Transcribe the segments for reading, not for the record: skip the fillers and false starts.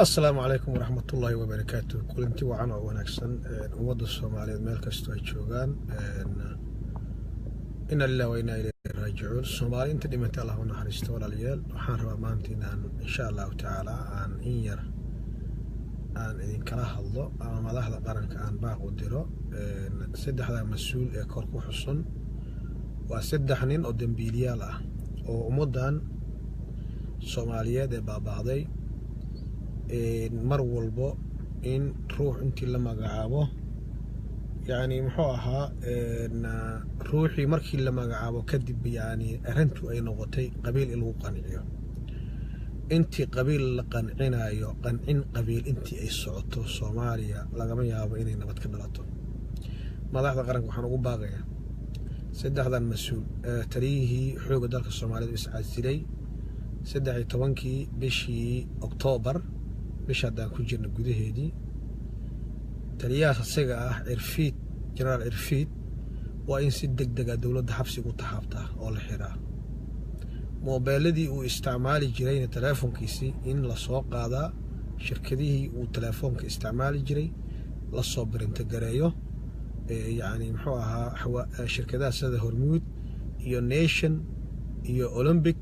Asalaamu calaykum waraxmatullaahi wabarakaatu. Kulanti wacan oo wanaagsan ummadda Soomaaliyeed meel kastoo ay joogaan. Ina lilah wa inaa ilayhi raajicuun. Soomaali inta dhimatay Allah u naxariisto. Walaalayaal, waxaan rabaa maanta inaan insha Allahu tacaala aan in yar aan idinkala hadlo ama madaxda qaranka aan baaq u diro. Saddexdaa mas-uul ee kor ku xusun waa saddex nin oo dembiiliyaal ah oo ummaddan Soomaaliyeed ee baaba'day. Mar walbo in ruux intii la magacaabo, yacni muxuu ahaa, ruuxii markii la magacaabo kadib, yacni arrintu ay noqotay qabiil in lagu qanciyo. Intii qabiil la qancinayo, qancin qabiil intii ay socoto, Soomaaliya lagama yaabo inay nabad ka dhalato. Madaxda qaranka waxaan ugu baaqayaa saddexdan mas-uul: taliyihii xoogga dalka Soomaaliyeed iscasilay 13-kii bishii Oktoobar, bisha haddaan ku jirna gudaheedii. Taliyahaas asaga ah, Cirfiid, Jenaraal Cirfiid, waa in si deg dega dowladda xabsigu taxaabtaa oo la xiraa. Moobeeladii uu isticmaali jirayna, teleefonkiisii in lasoo qaadaa, shirkadihii uu teleefoonka isticmaali jiray lasoo birintogareeyo, yacni muxuu ahaa, shirkadaha sida Hormuud iyo Nation iyo Olympic,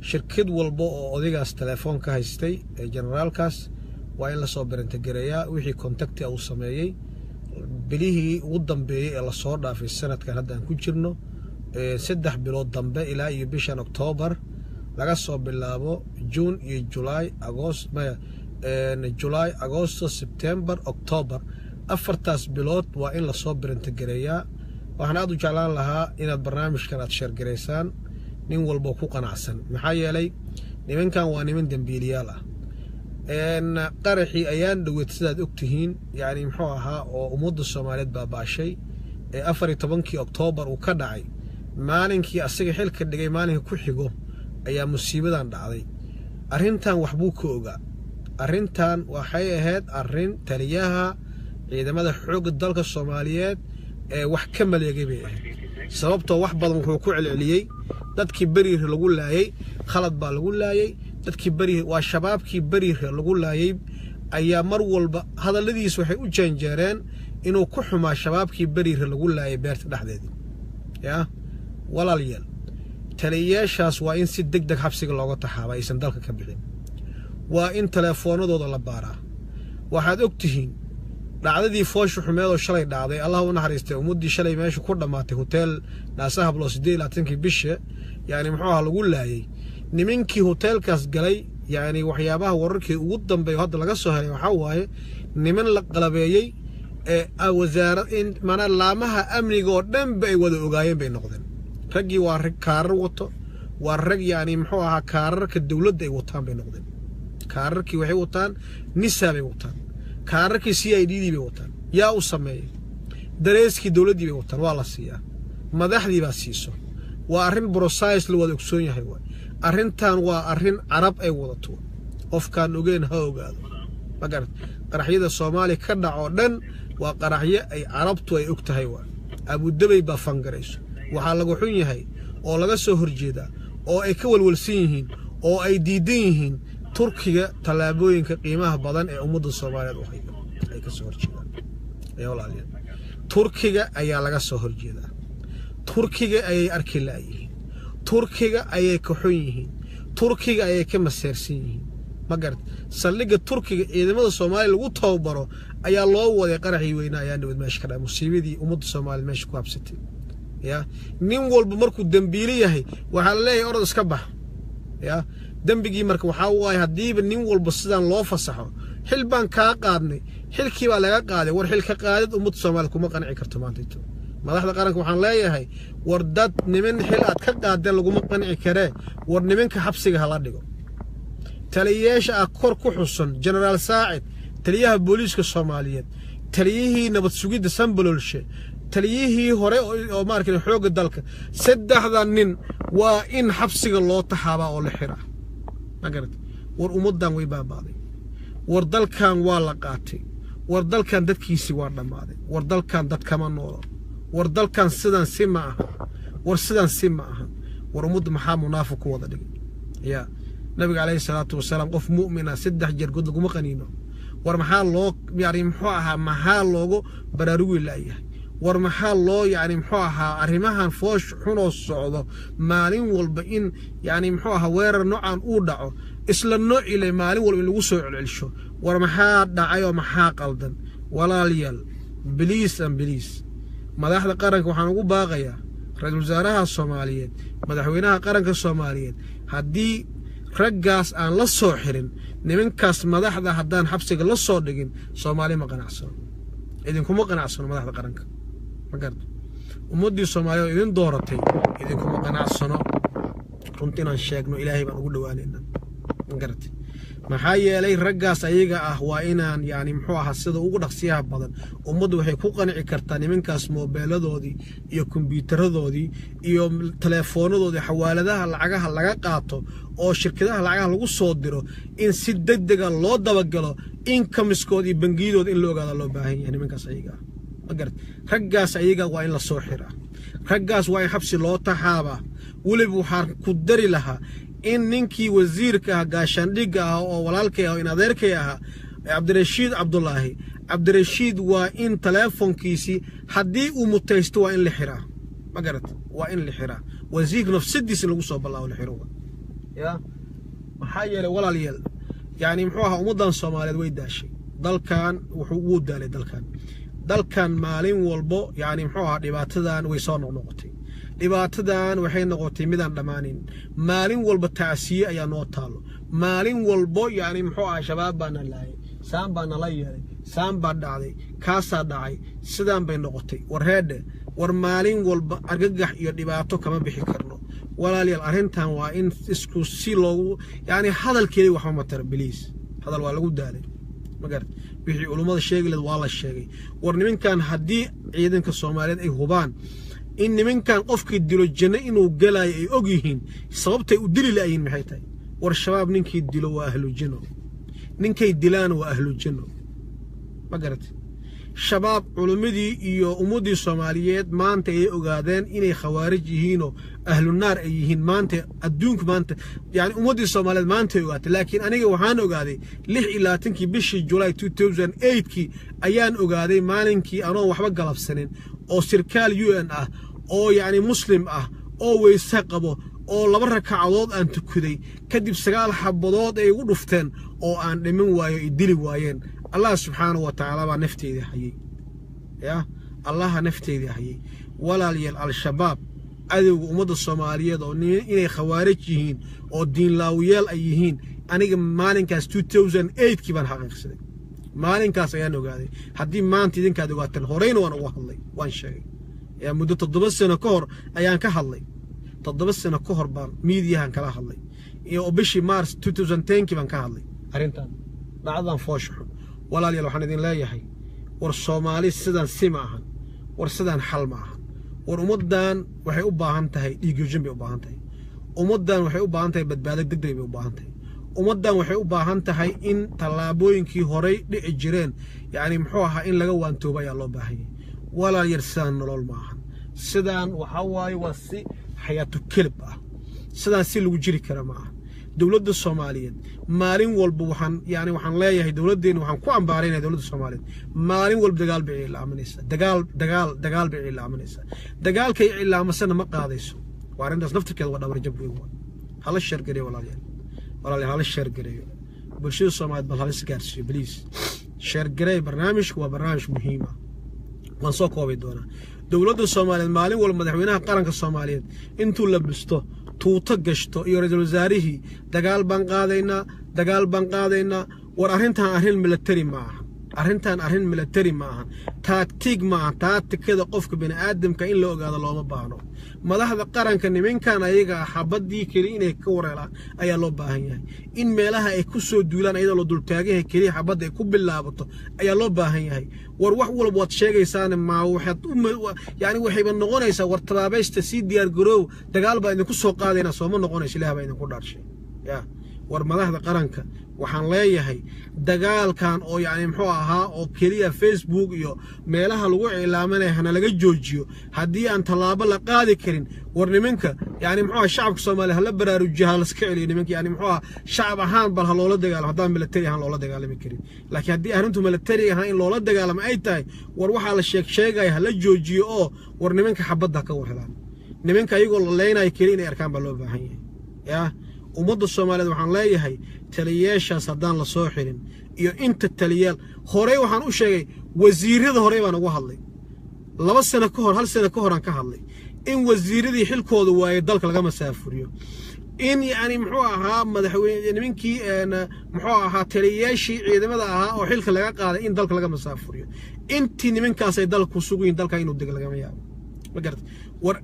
shirkad walba oo odaygaas telefoon ka haystay ee generaalkaas waa in lasoo birintogareeyaa wixii contact uu sameeyey bilihii ugu dambeeyey ee lasoo dhaafay sanadkan hadda aan ku jirno, 3 bilood dambe ilaa iyo bishan Oktoobar, laga soo bilaabo Juun iyo Julaay, Agost, maya, Julaay, Agosto, Sebtembar, Octoobar, afartaas bilood waa in lasoo birintogareeyaa. Waxaan aad u jeclaan lahaa inaad barnaamijkan aad share garaysaan nin walbo ku qanacsan, maxaa yeelay nimankan waa niman dembiiliyaal ah. Qaraxii ayaan dhoweed, sidaad ogtihiin, yani muxuu ahaa, oo ummadda Soomaaliyeed baabaashay ee 14-kii Oktoobar uu ka dhacay, maalinkii asaga xilka dhigay maalinka ku xigo ayaa musiibadan dhacday. Arrintan waxbuu ka ogaa. Arrintan waxay ahayd arrin taliyaha ciidamada xoogga dalka Soomaaliyeed ee wax ka maleegay bay ahayd, sababtoo wax badan wuxuu ku celceliyey dadkii Beriire lagu laayey khalad baa lagu laayey, dadkii Beriire waa Shabaabkii Beriire lagu laayey ayaa mar walba hadalladiis waxay u jeenjeereen inuu ku xumaa Shabaabkii Beriire lagu laayay beerta dhexdeedii. Yaa walaalyaal, taliyayaashaas waa in si deg deg xabsiga looga taxaaba, aysan dalka ka bixin. Waa in teleefoonadooda la baaraa. Waxaad og tihiin dhacdadii foosha xumeedoo shalay dhacday, Allah u naxariistay ummaddii shalay meesha ku dhammaatay, hotel Naasahablo, 28-kii bisha, yacni muxuu ahaa, lagu laayey nimankii hoteelkaas galay. Yacni waxyaabaha wararkii ugu dambeeyo hadda laga soo helay waxaa waaye niman la qalabeeyey ee wasaarad in maanaa laamaha amniga oo dhanba ay wada ogaayeen bay noqdeen. Raggii waa rag kaarar wato, waa rag, yacni muxuu ahaa, kaararka dowladda ay wataan bay noqdeen. Kaararkii waxay wataan NISA bay wataan, kaararkii CID dii bay wataan. Yaa u sameeyey? Dareeskii dowladdii bay wataan, waa la siiyaa, madaxdii baa siiso. Waa arrin process la wada ogsoon yahay waay. Arrintan waa arrin Carab ay wadato. Qofkaan ogeen ha ogaado, ma garat? Qaraxyada Soomaaliya ka dhac oo dhan waa qaraxyo ay Carabtu ay og tahay waay. Abudabay baa fangarayso. Waxaa laga xun yahay oo laga soo horjeedaa oo ay ka walwalsan yihiin oo ay diidan yihiin Turkiga tallaabooyinka qiimaha badan ee ummadda Soomaaliyeed u hayo ay ka soo horjeedaan. Walaalayaal, Turkiga ayaa laga soo horjeedaa. Turkiga ayay arki la'yihiin, Turkiga ayay ka xun yihiin, Turkiga ayay ka maseersan yihiin, ma garat? Saldhigga Turkiga ciidamada Soomaaliya lagu tababaro ayaa loo waday qaraxii weynaa ayaa dhawad meesha ka dhacay, musiibadii ummadda Soomaaliya meesha ku habsatay. Ya nin walba markuu dembiile yahay waxaa la leeyahay orod iska bax. Ya dembigii marka waxaa waaye haddiiba nin walba sidaan loo fasaxo, xil baan kaa qaadnay, xilkii baa laga qaaday. War xil ka qaadid ummadda Soomaaliya kuma qanci karto maanta. Madaxda qaranka waxaan leeyahay, war dad niman xil aad ka qaadeen laguma qanci karee, war nimanka xabsiga hala dhigo. Taliyayaasha ah kor ku xusan, Jenaraal Saacid, taliyaha booliiska Soomaaliyeed, taliyihii nabad sugidda Sambololshe, taliyihii hore oo maarkan xoogga dalka, saddexda nin waa in xabsiga loo taxaabaa oo la xiraa, ma garat? War ummaddan way baabaaday, war dalkan waa la qaatay, war dalkan dadkiisii waa dhammaaday, war dalkan dad kama noolo, war dalkan sidan si ma aha, war sidan si ma aha. War ummadda maxaa munaafiq ku wada dhigay? Yaa Nabiga calayhi salaatu wasalaam, qof mu'mina 3 jeer god laguma qaniino. War maxaa loo, yani muxuu ahaa, maxaa loogu baraarugi la'yahay? War maxaa loo, yani muxuu ahaa, arrimahan foosh xunoo socdo maalin walba, in yani muxuu ahaa weerar noocan uu dhaco, isla noocile maalin walba in lagu soo celcelsho? War maxaa dhacay oo maxaa qaldan? Walaalayaal, please and please, madaxda qaranka waxaan ugu baaqayaa, ra-iisul wasaaraha Soomaaliyeed, madaxweynaha qaranka Soomaaliyeed, haddii raggaas aan la soo xirin, nimankaas madaxda haddaan xabsiga la soo dhigin, Soomaali ma qanacsano, idinkuma qanacsano. Madaxda qaranka, ma garta, ummaddii Soomaaliyeed oo idin dooratay idinkuma qanacsano. Runti inaan sheegno Ilaahay baan ugu dhowaanayna, ma garatay? Maxaa yeelay raggaas ayaga ah waa inaan, yani muxuu ahaa, sida ugu dhaqsiyaha badan ummaddu waxay ku qanci kartaa nimankaas moobeeladoodii iyo kombyuutaradoodii iyo teleefoonadoodii, xawaaladaha lacagaha laga qaato oo shirkadaha lacagaha lagu soo diro, in si degdega loo dabagalo, incomeskood iyo bangiyadooda in la ogaada loo baahan yahay nimankaas ayaga ah, ma garat? Raggaas ayaga waa in la soo xiraa, raggaas waa in xabsi loo taxaabaa. Weliba waxaan ku dari lahaa in ninkii wasiirka ah, gaashaandhigga ah, oo walaalkay ah, in adeerkay ahaa, Cabdirashiid Cabdulaahi Cabdirashiid, waa in teleefonkiisii haddii uu mutaysto waa in la xiraa, ma garat? Waa in la xiraa wasiirka nafsadiisa in lagu soo ballaabo, la xiro ya. Maxaa yeelay, walaalayaal, yani muxuu ahaa, ummaddan Soomaaliyeed way daashay. Dalkan wuxuu wuu daalay. Dalkan maalin walbo, yani muxuu ahaa, dhibaatadan way soo noqnoqotay. Dhibaatadan waxay noqotay midaan dhammaanin. Maalin walba tacsiye ayaa noo taalo. Maalin walbo, yani muxuu ahaa, Shabaab baa na laayay, saan baa nala yeelay, saan baa dhacday, kaasaa dhacay, sidaan bay noqotay. War heedhe, war maalin walba argagax iyo dhibaato kama bixi karno. Walaalayaal, arrintan waa in isku si loogu, yani hadalkeedi waxba ma tara. Please, hadal waa lagu daalay, ma garat? Wixii culummada sheegi lahed waa la sheegay. War nimankan haddii ciidanka Soomaaliyeed ay hubaan in nimankan qofkii dilo janno inuu galayo ay og yihiin, sababtay u dili la'yihiin maxay tahay? War Shabaab ninkii dilo waa ahlu janno, ninkay dilaan waa ahlu janno, ma garatay? Shabaab culimmadii iyo ummaddii Soomaaliyeed maanta ay ogaadeen inay khawaarij yihiinoo ahlu naar ay yihiin. Maanta adduunku, maanta, yani ummaddii Soomaaliyeed maanta ay ogaatay, laakiin aniga waxaan ogaaday 26-kii bishii July 2008-kii ayaan ogaaday, maalinkii anoon waxba galabsanin oo sirkaal UN ah oo yacni Muslim ah oo weyse qabo oo 2 rakacadood aan tukaday kadib 9 xabadood ay igu dhufteen oo aan dhimin waayo, ay dili waayeen. Allah subxaanahu wa tacaala baa nafteydii hayay ya, Allaha nafteydii hayay. Walaalayaal, Al-Shabaab cadowga ummadda Soomaaliyeed oo inay khawaarij yihiin oo diinlaawiyaal ay yihiin, aniga maalinkaas 2008-kii baan xaqiiqsaday, maalinkaas ayaan ogaaday. Haddii maanta idinkaad ogaateen, horeyna waan uga hadlay, waan sheegay yaa, muddo 7 sano ka hor ayaan ka hadlay. 7 sano ka hor baan miidiyahan kala hadlay, iyo bishii Mars 2010-kii baan ka hadlay arrintan, dhacdadan foosha xun. Walaalayaal, waxaan idin leeyahay, war Soomaali sidan si ma ahan, war sidan xal ma ahan. War ummaddan waxay u baahan tahay dhiigyoojin bay u baahan tahay. Ummaddan waxay u baahan tahay badbaado degdeg bay u baahan tahay. Ummaddan waxay u baahan tahay in tallaabooyinkii horay dhici jireen, yacni muxuu ahaa, in laga waantoobo ayaa loo baahan yahay. Walaalayaal, sidaan nolol ma ahan. Sidaan waxaa waaye waa si xayaatu kelib ah, sidaan si lagu jiri kara ma aha. Dowladda Soomaaliyeed maalin walba waxaan, yani waxaan leeyahay dowladdeena, waxaan ku ambaaraynaya dowladda Soomaaliyeed, maalin walba dagaal bay iclaaminaysaa, dagaal, dagaal, dagaal bay iclaaminaysaa. Dagaalkay iclaamasana ma qaadayso. Waa arrintaas naftirkeeda waa dhabarjab weyn. Waa hala share gareeyo, walaalayaal, walaalayaal, hala share gareeyo. Bulshada Soomaaliyeed bal halis gaarsiiyo. Please share gareey barnaamijku, waa barnaamij muhiim ah. Waan soo koobi doonaa. Dowladda Soomaaliyeed maalin walba madaxweynaha qaranka Soomaaliyeed intuu labisto, tuuto gashto, iyo ra-iisul wasaarihii, dagaal baan qaadaynaa, dagaal baan qaadaynaa. War arrintan arrin military ma aha, arrintan arrin military ma ahan, tactic ma aha. Taatikada qofka bini aadamka in la ogaado looma baahno. Madaxda qaranka nimankan ayaga ah xabadii keli inay ka wareelaan ayaa loo baahan yahay. In meelaha ay ku soo duulaan ayadoo la dultaagan yahay keliya xabadda ay ku bilaabato ayaa loo baahan yahay. War wax walba waad sheegaysaane, maa waxaad u, yani waxayba noqonaysaa, war tabaabaysta, sii diyaar garoow, dagaal baa idinku soo qaadaynaa, sooma noqonayso? Ilaah baa idinku dhaarshay ya. War madaxda qaranka waxaan leeyahay, dagaalkan oo yacni muxuu ahaa oo keliya Facebook iyo meelaha lagu iclaamanaya hana laga joojiyo haddii aan tallaabo la qaadi karin. War nimanka yacni muxuu aha, shacabka Soomaaliya hala baraarujiyo, ha laska celiyo nimanka. Yacni muxuu aha, shacab ahaan bal ha loola dagaalamo haddaan military ahaan loola dagaalami karin. Laakiin haddii arrintu military ahaan in loola dagaalamo ay tahay, war waxaa la sheeg sheegaya hala joojiyo, oo war nimanka xabadda ha ka war helaan. Nimanka ayagoo la leynayo keliya inay arkaan baa loo baahan yahay. Yaa ummadda Soomaaliyeed waxaan leeyahay, taliyeeshaas haddaan la soo xirin iyo inta taliyaal horey waxaan u sheegay, wasiirada horey baan ugu hadlay 2 sano ka hor, hal sano ka hor aan ka hadlay in wasiiradii xilkooda waayey dalka laga masaafuriyo, in yacni muxuu ahaa madaxweyne nimankii muxuu ahaa taliyayaashii ciidamada ahaa oo xilka laga qaaday in dalka laga masaafuriyo. Intii nimankaas ay dalka ku sugan yihiin, dalka inuu dego lagama yaabo. Ma garatay? War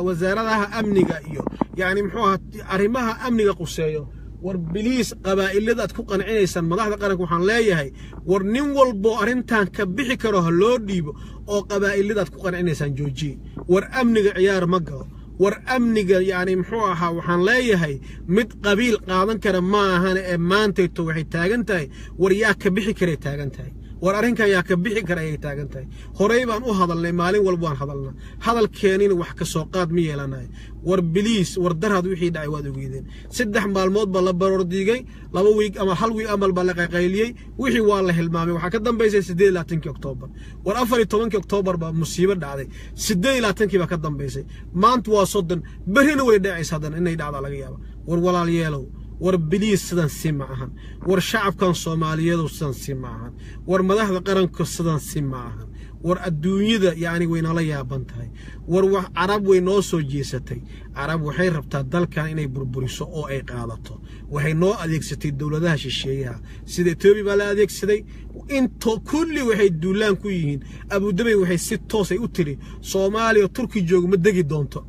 wasaaradaha amniga iyo yacni muxuu ahaa arrimaha amniga quseeyo, war please, qabaa'ilada aad ku qancinaysaan, madaxda qaranka waxaan leeyahay, war nin walbo arrintan ka bixi karo ha loo dhiibo, oo qabaa'ilada aad ku qancinaysaan joojiye. War amniga ciyaar ma galo. War amniga yacni muxuu ahaa waxaan leeyahay mid qabiil qaadan kara ma ahane, ee maantayto waxay taagan tahay, war yaa ka bixi karay taagan tahay. War arrinkan yaa ka bixi kara ayay taagan tahay. Horey baan u hadalnay, maalin walba waan hadalnaa, hadalkeenina wax ka soo qaad ma yeelanayo. War please, war darhad wixii dhacay waad ogeydeen. 3 maalmood baa la baroor diigay, 2 wiig ama hal wiig amal baa la qayqayliyey, wixii waa la hilmaamay. Waxaa ka dambaysay 28-kii Oktoobar. War 14-kii Oktoobar baa musiibo dhacday, 28-kii baa ka dambaysay. Maanta waa 30, berrina way dhacaysa, haddana inay dhacdaa laga yaaba. War walaalyeelow, war please, sidan si ma ahan. War shacabkan Soomaaliyeedu sidan si ma ahan. War madaxda qaranka sidan si ma ahan. War adduunyada yacni waynala yaaban tahay. War wax Carab way noo soo jeesatay. Carab waxay rabtaa dalkan inay burburiso oo ay qaadato. Waxay noo adeegsatay dowladaha shisheeyaha, sida Etoobiya baa la adeegsaday. Into kulli waxay duulaan ku yihiin Abudabay. Waxay si toosay u tiri, Soomaaliya Turki joogo ma degi doonto.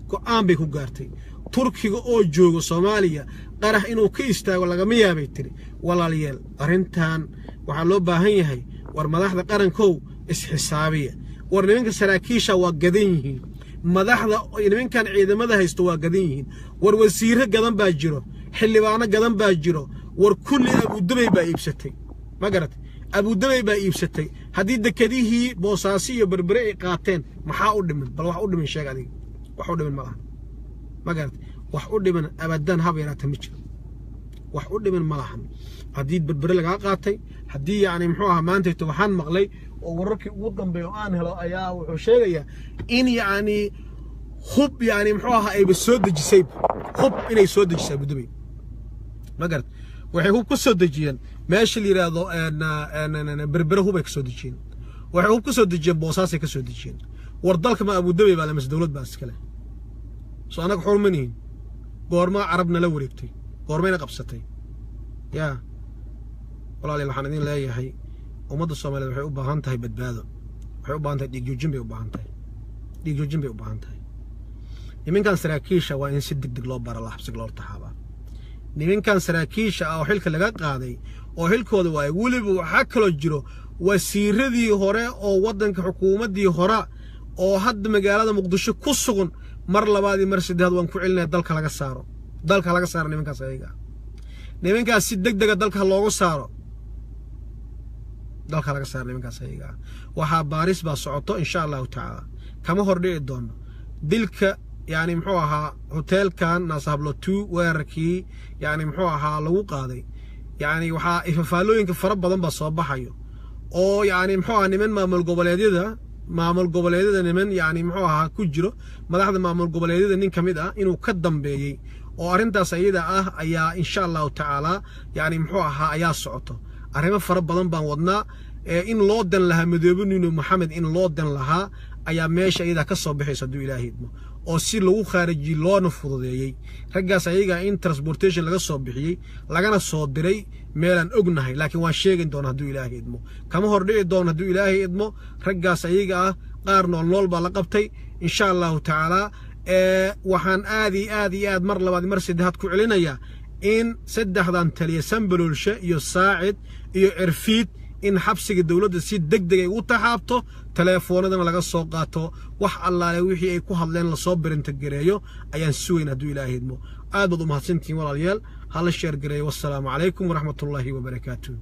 Go'aan bay ku gaartay, Turkiga oo joogo Soomaaliya qarax inuu ka istaago lagama yaabay tiri. Walaalyaal, arrintan waxaa loo baahan yahay, war madaxda qarankow, isxisaabiya. War nimanka saraakiisha waa gadan yihiin, madaxda nimankan ciidamada haysto waa gadan yihiin. War wasiiro gadan baa jiro, xildhibaano gadan baa jiro. War kulli Abudabay baa iibsatay. Ma garatay? Abudabay baa iibsatay. Haddii dekedihii Boosaaso iyo Berbere ay qaateen, maxaa u dhiman? Bal wax u dhiman sheeg adiga. Wax u dhiman ma laha. Ma garatay? Wax u dhiman abadan haba yaraata ma jiro. Wax u dhiman ma lahan haddii Berbere lagaa qaatay. Haddii yacni muxuu ahaa maantayto waxaan maqlay oo wararkii ugu dambeeya oo aan helo ayaa wuxuu sheegayaa in yacni hub yacni muxuu ahaa ayba soo dejisay, hub inay soo dejisay Abudabay. Ma garat? Waxay hub ka soo dejiyeen meesha la yidhaahdo Berbere, hub ay ka soo dejiyeen. Waxay hub ka soo dejiyeen Boosaasay ka soo dejiyeen. War dalka ma Abudabay baa lamase dowlad baa iskale? Soo annaga xor ma nihin? Goormaa Carab nala wareegtay? Goormayna qabsatay? Yaa walaalayaal, waxaan idin leeyahay, ummadda Soomaaliyeed waxay u baahan tahay badbaado, waxay u baahan tahay dhiig joojin bay u baahan tahay, dhiig joojin bay u baahan tahay. Nimankan saraakiisha waa in si deg deg loo bara, la xabsiga loo taxaabaa. Nimankan saraakiisha ah oo xilka laga qaaday oo xilkooda waayay, weliba waxaa kaloo jiro wasiiradii hore oo waddanka, xukuumaddii hore oo hadda magaalada Muqdisho ku sugan. Mar labaad iyo mar saddexaad waan ku celinaya, dalka laga saaro, dalka laga saaro nimankaas ayaga. Nimankaas si deg dega dalka loogu saaro, dalka laga saaro nimankaas ayaga. Waxaa baaris baa socoto, insha Allahu tacaala kama hor dhici doono. Dilka yacni muxuu ahaa hoteelkan Naashablo 2 weerarkii yacni muxuu ahaa lagu qaaday, yacni waxaa ifafaalooyinka fara badan baa soo baxayo oo yacni muxuu ahaa niman maamul goboleedyada niman yacni muxuu ahaa ku jiro madaxda maamul goboleedyada nin ka mid ah inuu ka dambeeyey, oo arrintaas ayada ah ayaa insha Allahu tacaala yacni muxuu ahaa ayaa socoto. Arrimo fara badan baan wadnaa. In loo dan lahaa Madoobe Nuno Maxamed, in loo dan lahaa ayaa meesha iyadaa ka soo baxaysa hadduu Ilaahay idmo, oo si lagu khaarijiyey loona fududeeyey raggaas ayaga in transportation laga soo bixiyey, lagana soo diray meelaan ognahay. Laakiin waan sheegi doona hadduu Ilaahay idmo, kama hor dhici doono hadduu Ilaahay idmo. Raggaas ayaga ah qaar nool nool baa la qabtay, insha Allahu tacaala. Waxaan aad iyo aad iyo aad mar labaad mar saddexaad ku celinayaa in saddexdan taliya, Sambaloolshe iyo Saacid iyo Cirfiid, in xabsiga dowladda si deg deg ay ugu taxaabto, teleefoonadana laga soo qaato, wax allaale wixii ay ku hadleen lasoo birintagareeyo ayaan sugayn hadduu Ilaahay idmo. Aad baad u mahadsantihiin, walaalayaal. Hala share gareeyo. Wassalaamu calaykum waraxmatullaahi wabarakaatuh.